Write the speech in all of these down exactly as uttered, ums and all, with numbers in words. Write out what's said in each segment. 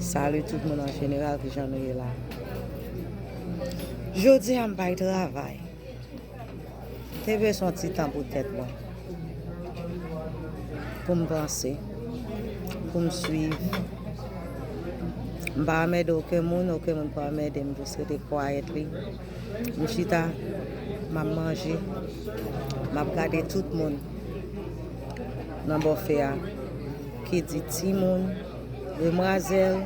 Salut tout moun an jeneral, kijan nou ye la? Jodi a m bay travay. Te bezwen yon ti tan pou tèt mwen. Pou m panse. Pou m swiv. M pa anmède okenn moun, okenn moun pa anmède m, m jis rete quietly. M chita, m ap manje, m ap gade tout moun nan bòfè a, ki di timoun, demwazèl,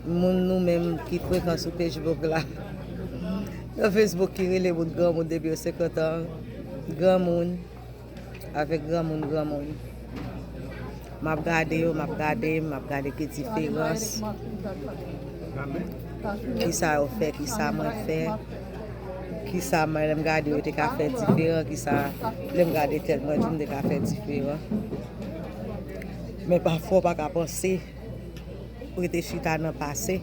moun nou menm ki frekan sou Facebook la. Nan Facebook ki rele moun granmoun depi yo senkant an, granmoun. Avèk granmoun, granmoun. M ap gade yo, m ap gade, m ap gade ki diferans. Kisa yo fè, kisa mwen fè. Kisa mwen, lè m gade yo, te ka fè diferan. Kisa, lè m gade tèt mwen, tou m te ka fè diferan. Men pafwa, w pa ka panse. Ou rete chita nan pase.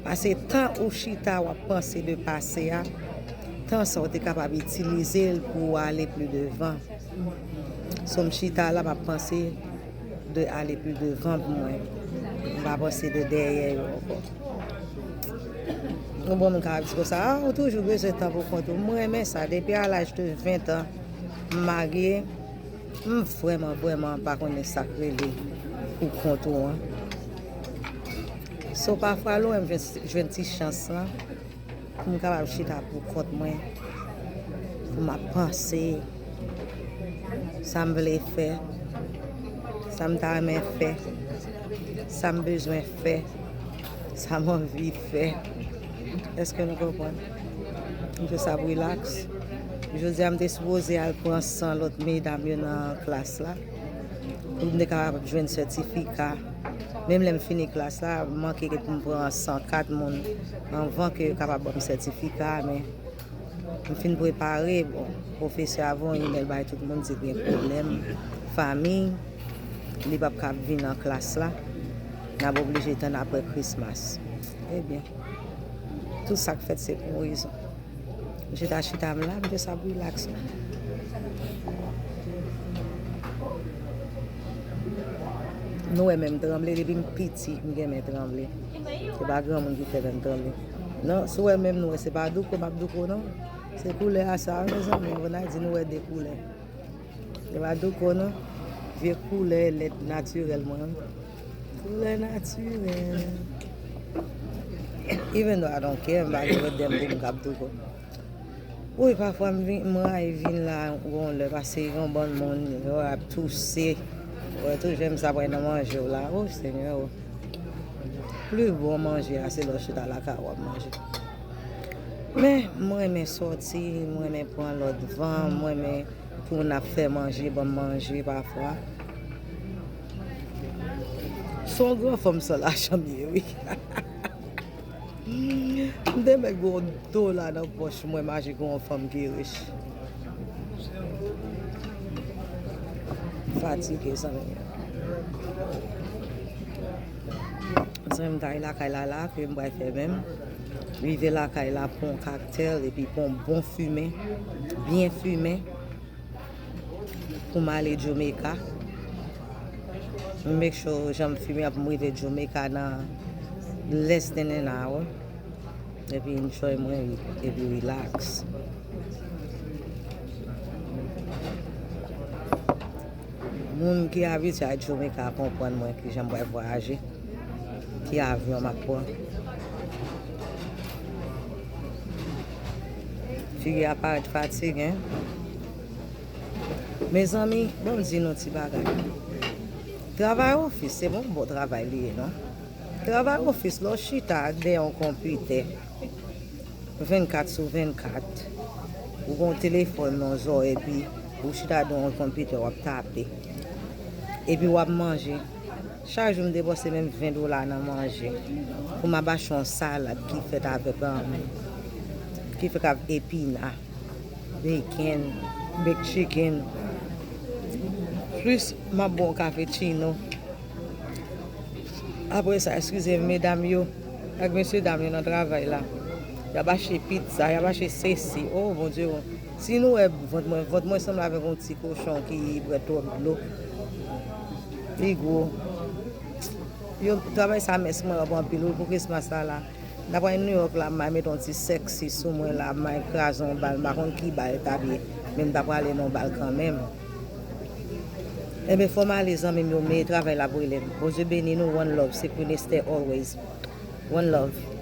Pase tan ou chita w ap panse de pase a, tan sa w te kapab itilize l pou w ale pli devan. So m chita la, m ap panse de ale pli devan pou mwen. M pa panse de dèyè yo ankò. Yon bon moun ka di konsa, ah, ou toujou bezwen tan pou kont ou. Mwen renmen sa. Depi a laj de ven an, m marye. M vrèman, vrèman pa konnen sa k rele pou kont ou an. So, pafwa, lè w wè m jwenn, jwenn ti chans lan, pou m kapab chita pou kont mwen, pou m ap panse sa m vle fè, sa m ta renmen fè, sa m bezwen fè, sa m anvi fè. Èske nou konprann? M jis ap rilaks. Jodi a, m te sipoze al pran san lòt medam yo nan klas la. Pou m te kapab jwenn sètifika. Menm lè m fini klas la, manke ke pou m pran san kat moun anvan ke yo kapab ban m sètifika a, men m fin prepare, bon, pwofesè a voye yon imèl bay tout moun, di gen pwoblèm fanmi, li p ap kab vin nan klas la, n ap oblije tann apre Christmas. Ebyen, tout sa k fèt se pou yon rezon. M chita chita m la, m jis ap rilaks. Nou wè men m tranble, depi m piti, m gen men tranble. Se pa granmoun ki fè men m tranble. Non, si w wè men m, nou wè, se pa douko m ap douko, non. Se koulè a sa, mezanmi, bon, n a di nou wè de koulè. Se pa douko, non. Vye koulè lèt natirèl mwen. Koulè natirèl. Even though I don't care, m pa gen lòt dèm pou m k ap douko. Wi, pafwa m vin, m rayi vin la yon lè, paske yon bann moun, yo ap touse. Ou wè tou, jèm sa pral nan manje w la. O Senyè, o. Pli bon manje a, se lè w chita lakay w ap manje. Men, mwen renmen sòti, mwen renmen pran lòt van, mwen renmen pou moun ap fè manje, ban m manje pafwa. Se yon gran fanm san lajan m ye, wi. M te mèt gen yon dola nan pòch mwen, m achte gen yon fanm ki rich. Fatige, zanmi m. Zanmi m, m t al lakay la la, ke m pral fè menm. Rive lakay la, pran yon koktèl, epi pran yon bon fimen, byen fimen. Pou m ale Jamaica. M make sure jan m fimen an pou m rive Jamaica nan less than an hour. Epi enjoy mwen, epi relax. Moun ki abitye al Jamaica konprann mwen kijan m pral vwayaje. Ki avyon m ap pran. Figi a parèt fatige, en. Mezanmi, ban m di nou ti bagay. Travay ofis, se pa yon bon travay li ye, non. Travay ofis, lè w chita dèyè yon konpitè, vennkat sou vennkat, ou gen yon telefòn nan zòrèy, epi ou chita dèyè yon konpitè, w ap tape. Epi w ap manje. Chak jou m depanse menm ven dola nan manje. Pou m ap achte yon salad ki fèt avèk, um, ki fèt avèk epina, bacon, baked chicken. Plis m ap bwè yon kafe chino. Apre sa, eskize m, medam yo ak mesye dam yo nan travay la. Y ap achte pizza, y ap achte sesi. Oh, Bondye, oh. Si nou wè vant mwen, vant mwen sanble avèk yon ti kochon ki bwè twòp dlo. Li gwo. Yo, travay sa mès mwen ap anpil wi pou Christmas la la. M ta pral New York la, m al met yon ti sexy sou mwen la, m al kraze yon bal, m pa konn ki bal l t ap ye, men m ta prale nan yon bal kanmenm. Enben, fò m ale, zanmi m yo, men travay la ap rele m. Bondye beni nou, one love, se Queen Esther always. One love.